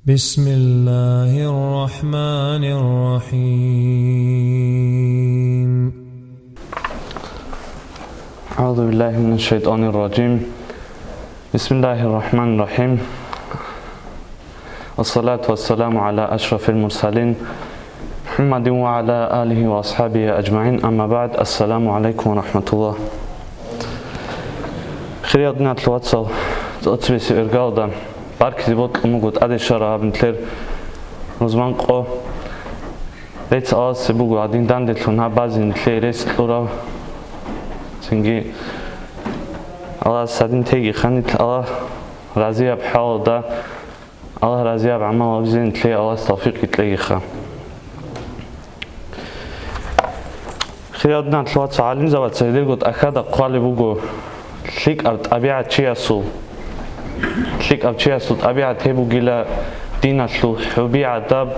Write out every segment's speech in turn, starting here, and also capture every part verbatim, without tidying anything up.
بسم الله الرحمن الرحيم. أعوذ بالله من الشيطان الرجيم. بسم الله الرحمن الرحيم. والصلاة والسلام على أشرف المرسلين محمد وعلى آله وأصحابه أجمعين. أما بعد. السلام عليكم ورحمة الله. Хириял диналъул вацал, цӀоцебесеб иргаялда баркизе бокьун буго тӀаде щвараб гьаб нилъер рузман къо. Рецц Аллагьасе буго гьадин данделъун гьаб базе нилъее рес кьурав. Цинги Аллагьас гьадин тегиха нилъ Аллагь разияб хӀалалда, Аллагь разияб гӀамал гьабизе нилъее Аллагьас тавфикъги кьегиха. Хириял диналъул вацал, гӀалимзабаца гьелдерго тӀахьазда хъвалеб буго, лъикӀаб тӀабигӀат чиясул, лъикӀаб чиясул тӀабигӀат гьеб бугила диналъул хӀуби гӀадаб,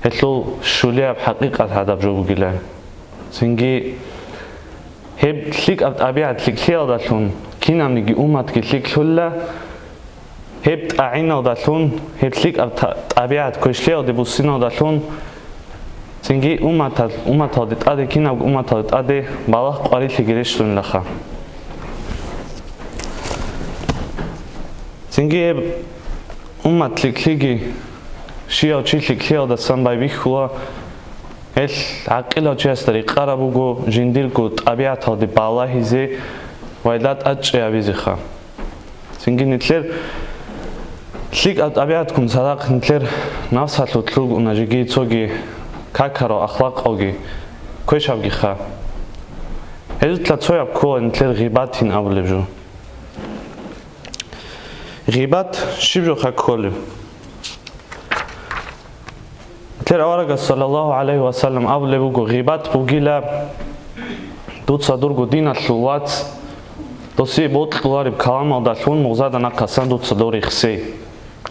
гьелъул щулияб хӀакъикъат гӀадаб жо бугила. Цинги гьеб лъикӀаб тӀабигӀат лъикӀлъиялдалъун кинабниги умматги лъикӀлъула, гьеб тӀагӀиналдалъун, гьеб лъикӀаб та-, тӀабигӀат квешлъиялде буссиналдалъун, цинги умматал-, умматалде тӀаде, кинабго умматалде тӀаде балагь къварилъиги рещтӀунилаха. Цинги гьеб уммат лъикӀлъиги щияв чи лъикӀлъиялдасан байбихьула, гьелъ гӀакъилав чиясда рекъараб буго жиндирго тӀабигӀаталде балагьизе ва гьелда тӀадчӀей гьабизеха. Цинги нилъер лъикӀаб тӀабигӀатккун цадахъ нилъер нафсалъулъ ругони жеги цоги какарал ахлакъалги квешабгиха. Гьезулъа цояб ккола нилъер гъибатин абулеб жо. Гъибат щиб жоха кколеб? Нилъер аварагас, саллаллагьу гӀалайгьи ва саллам, абулеб буго, гъибат бугила дуца дурго диналъул вац, досие бокьулареб каламалдалъун мугъзада нахъасан дуца дов рехсей.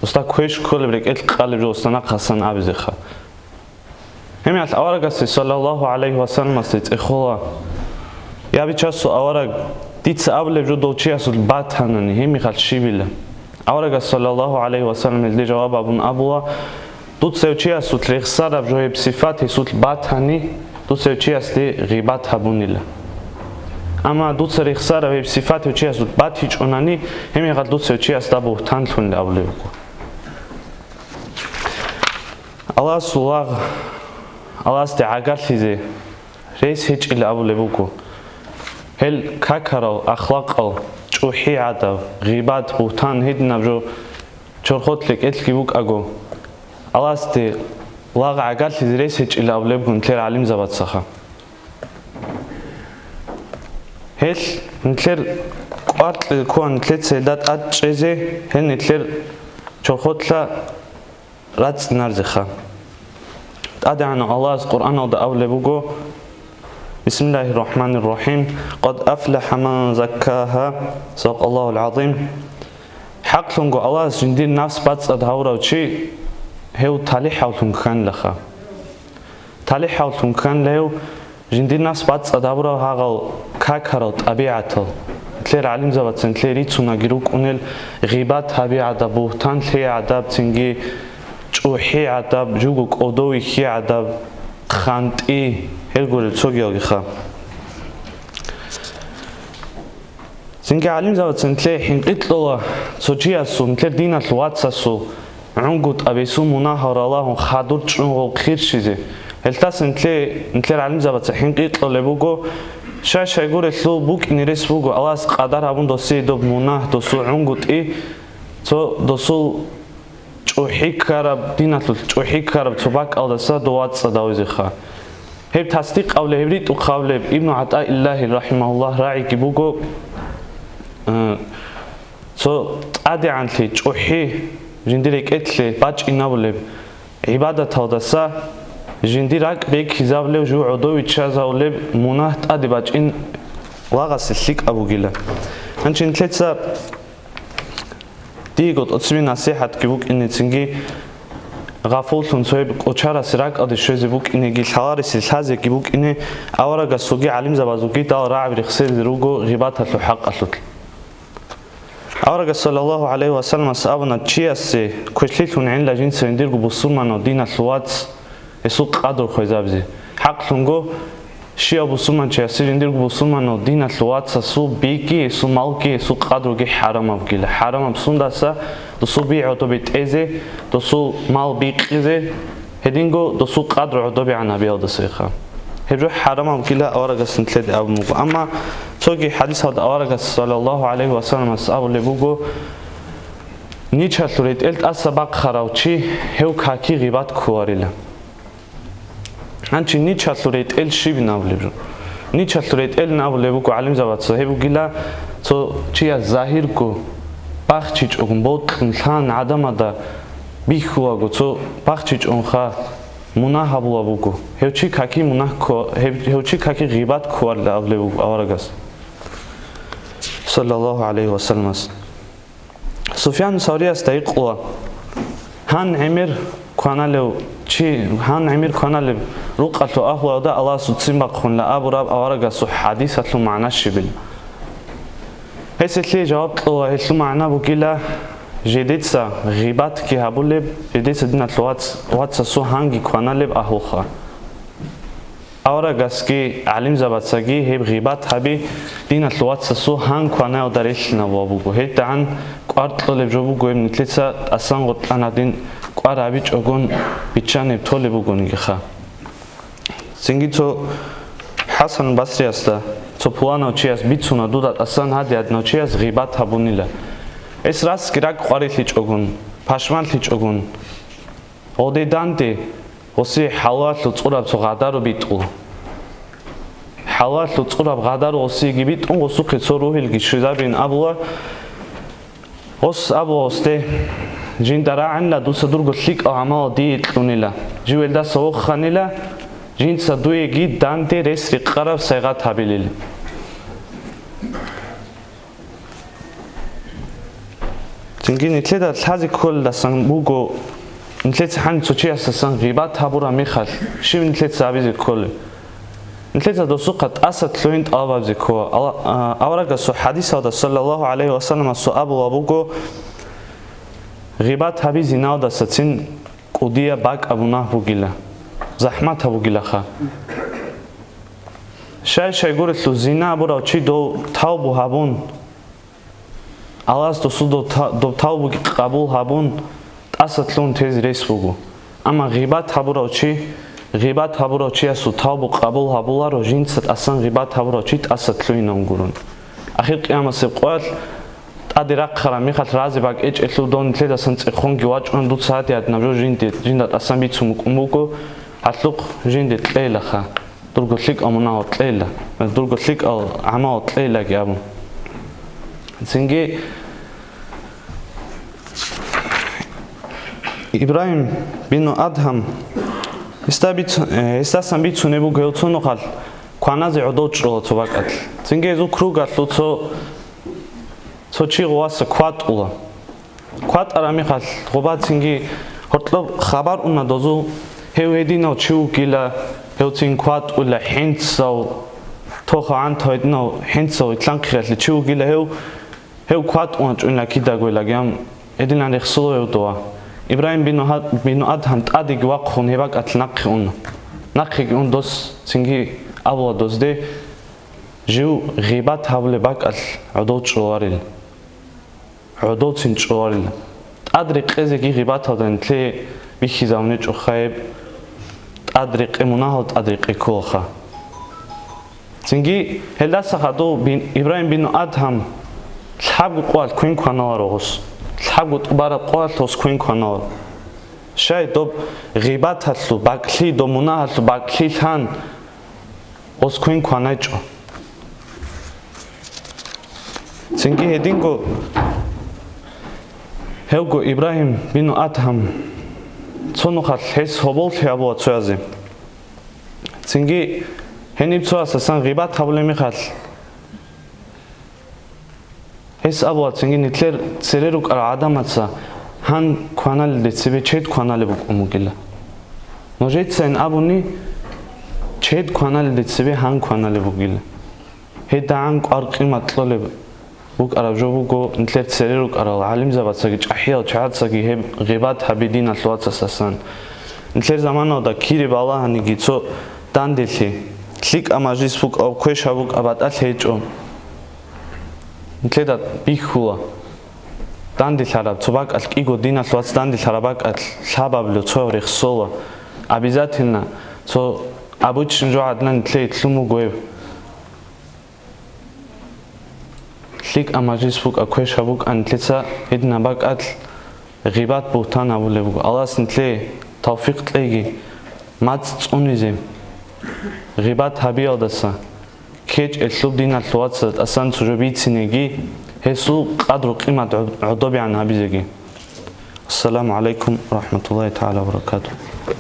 Досда квеш кколеб, рекӀелъ къалеб жо досда нахъасан абизеха. Гьеб мехалъ аварагасе, саллаллагьу гӀалайгьи ва салламасде, цӀехола: «Я бичасул авараг, дица абулеб жо дов чиясул батанани, гьеб мехалъ щибила?» Аварагас, саллаллагьу гӀалайгьи ва саллам, гьелде жаваб абун абула: «Дуца гьев чиясул рехсараб жо гьеб сифат гьесулъ батани, дуца гьев чиясде гъибат гьабунила. Амма дуца рехсараб гьеб сифат гьев чиясулъ батичӀонани, гьеб мехалъ дуца гьев чиясда бугьтан лъунила», абулеб буго. Аллагьасул лагъ Аллагьасде гӀагарлъизе рес гьечӀила абулеб буго. Гьел какарал ахлакъал, чӀухӀи гӀадаб, гъибат, бугьтан, гьединаб жо чорхолъ рекӀелъги букӀаго, Аллагьасде лагъ гӀагарлъизе рес гьечӀила абулеб буго нилъер гӀалимзабацаха. Гьел нилъер кӀвар кьезе ккола нилъеца гьелда тӀад чӀезе, гьел нилъер чорхолъа рацӀцӀинарзеха. ТӀадегӀанав Аллагьас Къуръаналда абулеб буго: «Бисмиллагьир рахӀманир рахӀим. Къад афлахӀа ман заккагьа». Садакъаллагьул гӀазим. ХӀакълъунго Аллагьас жиндир нафс бацӀцӀад гьавурав чи гьев талихӀавлъун кканилаха. ТалихӀавлъун кканила гьев жиндир нафс бацӀцӀад гьабурал гьагъал какарал тӀабигӀатал. Нилъер гӀалимзабацин нилъее рицунаги рукӀунел гъибат гьаби гӀадаб, бугьтан лъей гӀадаб, цинги чӀухӀи гӀадаб, жуго кӀодов вихьи гӀадаб, хъантӀи, гьел гурел цогиялгиха. Цинги гӀалимзабацин нилъее хӀинкъи кьола цо чиясул, нилъер диналъул вацасул гӀунгутӀа бесул мунагьал ралагьун хадур чӀун гъов хирщизе. Гьелдаса нилъее, нилъер гӀалимзабаца хӀинкъи кьолеб буго, щай-щайгурелъул букӀине рес буго, Аллагьас къадар гьабун досие доб мунагь, досул гӀунгутӀи, цо досул чӀухӀи ккараб, диналъул чӀухӀи ккараб цо бакӀалдаса дов вацӀцӀад гьавизеха. Гьеб тасдикъ гьавлеб, гьеб ритӀухъ гьавлеб Ибну ГӀатаиллагьил рахӀимагьуллагь рагӀиги буго, э, цо тӀадегӀанлъи чӀухӀи жиндир рекӀелъе бачӀинабулеб гӀибадаталдаса жиндир ракӀ бекизабулев, жив гӀодов виччазавулеб мунагь тӀаде бачӀин лагъасе лъикӀаб бугила. Гьанже нилъеца Диего тӀоцебе насихӀатги букӀине, цинги гъафуллъун цояб кӀочарасе ракӀалде щвезе букӀинеги, лъаларисе лъазеги букӀине, аварагасулги гӀалимзабазулги дал рагӀаби рехсезе руго гъибаталъул хӀакъалъулъ. Аварагас саллаллагьу гӀалайгьи ва салламас абуна, чиясе квешлъилъун гӀела жинца жиндирго бусурманав диналъул вац гьесул къадру хвезабизе. ХӀакълъунго, щивав бусурманчиясе жиндирго бусурманав диналъул вацасул биги, гьесул малги, гьесул къадруги хӀарамаб гила. ХӀарамаб сундаса? Досул би гӀодобе тӀезе, досул мал бикъизе, гьединго досул къадру гӀодобегӀан гьабиялдасайха. Гьеб жо хӀарамаб гила аварагас нилъеде абун буго. Амма цоги хӀадисалда аварагас саллаллагьу гӀалайгьи ва салламас абулеб буго: «Ничалъул ретӀел тӀаса бахъарав чи, гьев каки гъибат кколарила». Гьанчи ничалъул ретӀел щибин абулеб жо? Ничалъул ретӀелин абулеб буго гӀалимзабаца, гьеб бугила цо чияс загьирго бахчичӀогун, бокьун, лъан гӀадамада бихьулаго, цо бахчичӀонха мунагь гьабула буго. Гьев чи каки мунагь кко-, гьев, гьев чи каки гъибат кколарила абулеб буго аварагас, саллаллагьу гӀалайгьи ва салламас. Суфьян Савриясда гьикъула: «Гьан гӀемер кваналев чи, гьан гӀемер кваналеб рукъалъул агьлуялда Аллагьасул ццин бахъунила», абураб аварагасул хӀадисалъул магӀна щибила? Гьесие жаваб кьола, гьелъул магӀна бугила: жидеца гъибатги гьабулеб, жидеца диналъул вац-, вацасул гьанги кваналеб агьлуха. Аварагасги гӀалимзабацаги гьеб гъибат гьаби диналъул вацасул гьан кванаялда релълъинабула буго. ГьедигӀан кӀвар кьолеб жо буго гьеб, нилъеца тӀасан гъоркьан гьадин кӀвар гьабичӀогун биччаниб толеб бугониги ха. Цинги цо ХӀасан Басриясда цо пуланав чияс бицуна, дуда тӀасан гьади-гьадинав чияс гъибат гьабунила. Гьес расги ракӀ къварилъичӀогун, пашманлъичӀогун, гъоде данде, гъосие хӀалалалъул цӀураб цо гъадару битӀула. ХӀалалалъул цӀураб гъадару гъосиеги битӀун, гъосухъе цо ругьилги щвезабиин абула: «Гъос абула гъосде: жинда рагӀанила, дуца дурго лъикӀал гӀамал дие кьунила, жив гьелдаса воханила, жинца дуеги данде рес рекъараб сайгъат гьабилила». Цинги нилъеда лъазе кколелдасан буго, нилъеца гьаниб цо чиясдасан гъибат гьабураб мехалъ, щиб нилъеца гьабизе кколеб? Нилъеца досухъа тӀаса лъугьин тӀалаб гьабизе ккола. Алла-, а, аварагасул хӀадисалда саллаллагьу гӀалайгьи ва салламасул абулаб буго: «Гъибат гьаби зиналдасацин кӀудияб бакӀаб мунагь бугила, захӀматаб бугилаха». Щай-щай гурелъул, зина гьабурав чи дов тавбу гьабун, Аллагьас досул дов та-, доб тавбуги къабул гьабун, тӀаса лъугьун тезе рес буго. Амма гъибат гьабурав чи, гъибат гьабурав чиясул тавбу къабул гьабуларо, жинца тӀасан гъибат гьабурав чи тӀаса лъугьинавун гурун. Ахир къиямасеб къоялъ тӀаде рахъараб мехалъ разе бакӀечӀелъул дов нилъедасан цӀехонги вачӀун, дуца гьадиаднаб жо жинде, жинда тӀасан бицун букӀун буго, гьалъухъ жинде кьейилаха. Дурго лъикӀал мунагьал кьейила, дурго лъикӀал гӀамал кьейилаги абун. Цинги Ибрагьим бину Адгьам, гьесда бицу-, э, гьесдасан бицунеб буго гьев цо нухалъ кваназе гӀодов чӀола цо бакӀалъ. Цинги гьезул кругалъул цо, цо чи гъуваса кватӀула. КватӀараб мехалъ гъуба цинги гьоркьоб хабар уна дозул, гьев гьединав чи вугила, гьев цин кватӀула, хӀинцав, тоха гӀантав гьединав, хӀинцав итлъанхъиралъе чи вугила гьев, гьев кватӀун вачӀунила кидаго лагьам, гьединан рехсолев дова. Ибрагьим бину Гьад-, бину Адгьам тӀадеги вахъун гьеб бакӀалъ нахъе уна. Нахъеги ун дос цинги абула дозде: «Жив гъибат гьабулеб бакӀалъ гӀодов чӀоларил». ГӀодовцин чӀоларила. ТӀад рекъезеги гъибаталда нилъее бихьизабунечӀоха гьеб, тӀад рекъе мунагьал тӀад рекъе кколаха. Цинги гьелдаса хадув бин, Ибрагьим бин Адгьам лъабго къоялъ квен кваналаро гъос. Лъабго тӀубараб къоялъ гъос квен кваналаро. Щай доб гъибаталъул бакӀлъи, доб мунагьалъул бакӀлъи лъан, гъос квен кванайчӀо. Цинги гьединго гьевго Ибрагьим бину Адгьам цо нухалъ гьес гьоболлъи гьабула цоязе. Цинги гьениб цо асасан гъибат гьабулеб мехалъ, гьес абула цинги нилъер цере рукӀарал гӀадамаца гьан кваналелде цебе чед кваналеб букӀун бугила. Нужецайин абуни, чед кваналелде цебе гьан кваналеб бугила. ГьедагӀан кӀвар къимат кьолеб букӀараб жо буго, нилъер цере рукӀарал гӀалимзабацаги чӀахӀиял чагӀацаги гьеб гъибат гьаби диналъул вацасдасан. Нилъер заманалда кири балагьаниги цо данделъи, лъикӀаб мажлис букӀа, квешаб букӀа, батӀалъи гьечӀо. Нилъеда бихьула данделъараб цо бакӀалъ, кӀиго диналъул вац данделъараб бакӀалъ лъабаблъу цо рехсола. Обязательно цо обычный жо гӀадин нилъее лъун буго гьеб. ЛъикӀаб мажлис букӀа, квешаб букӀа, нилъеца гьединаб бакӀалъ гъибат-бугьтан гьабулеб буго. Аллагьас нилъее тавфикъ кьеги, мацӀ цӀунизе гъибат гьабиялдаса ккечӀелъул диналъул вацазда тӀасан цо жо бицинеги, гьесул къадру-къимат гӀодобегӀан гьабизеги. Ассаламу гӀалайкум ва рахӀматуллагьи тагӀала ва баракатугьу.